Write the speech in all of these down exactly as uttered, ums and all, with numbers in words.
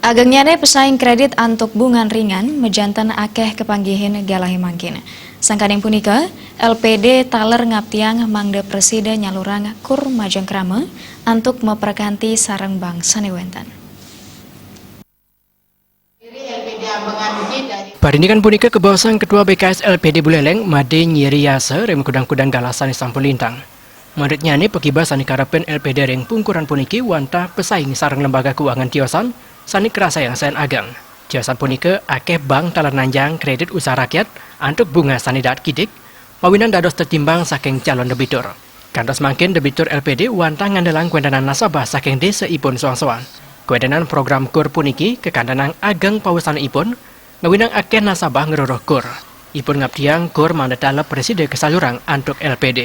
Agengnyane pesaing kredit antuk bungan ringan, mejanten akeh kepanggihin galahe mangkin. Sangkaning punika, L P D taler ngaptiang mangda presida nyalurang kur majeng krama antuk maprakanti sareng bank sane wenten. Parindikan punika kabaosang Ketua B K S L P D Buleleng, Made Nyiriasa, ring kudang-kudang galah sane sampun lintang. Manut nyane, pakiba sane karepin L P D ring pungkuran puniki wantah pesaing sareng lembaga keuangan tiosan sane krasayang sayan ageng. Tiosan punika akeh bank taler nanjang kredit usaha rakyat antuk bunga sane daat kidik, mawinan dados tetimbang saking calon debitur. Kantos mangkin debitur L P D wantah ngandelang kawentenan nasabah saking desa ipun soang-soang. Kawentenan program kur puniki kakantenang ageng pawesanipun, ngawinang akeh nasabah ngruruh kur. Ipun ngaptiang kur mangda taler presida kasalurang antuk L P D.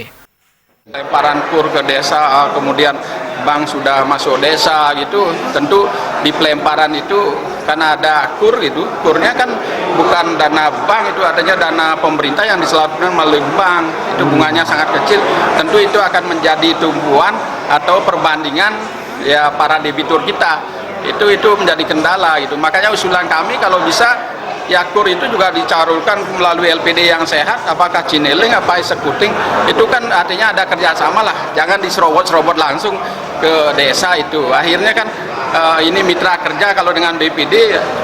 Lemparan kur ke desa, kemudian bank sudah masuk desa gitu, tentu di pelemparan itu karena ada kur gitu, kurnya kan bukan dana bank, itu artinya dana pemerintah yang disalurkan melalui bank, itu bunganya sangat kecil, tentu itu akan menjadi tumbuhan atau perbandingan ya para debitur kita. Itu itu menjadi kendala gitu. Makanya usulan kami kalau bisa ya kur itu juga dicalurkan melalui L P D yang sehat, apakah Cineling, apa executing, itu kan artinya ada kerjasama lah, jangan diserobot-serobot langsung ke desa itu. Akhirnya kan eh, ini mitra kerja kalau dengan B P D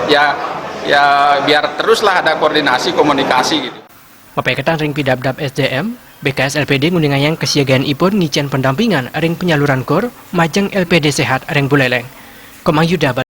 ya ya biar teruslah ada koordinasi komunikasi gitu. Mapaiketan ring pidabdab S D M, B K S L P D nguningayang kesiagaanipun ngicen pendampingan ring penyaluran kur majeng L P D sehat ring Buleleng. Komang Yuda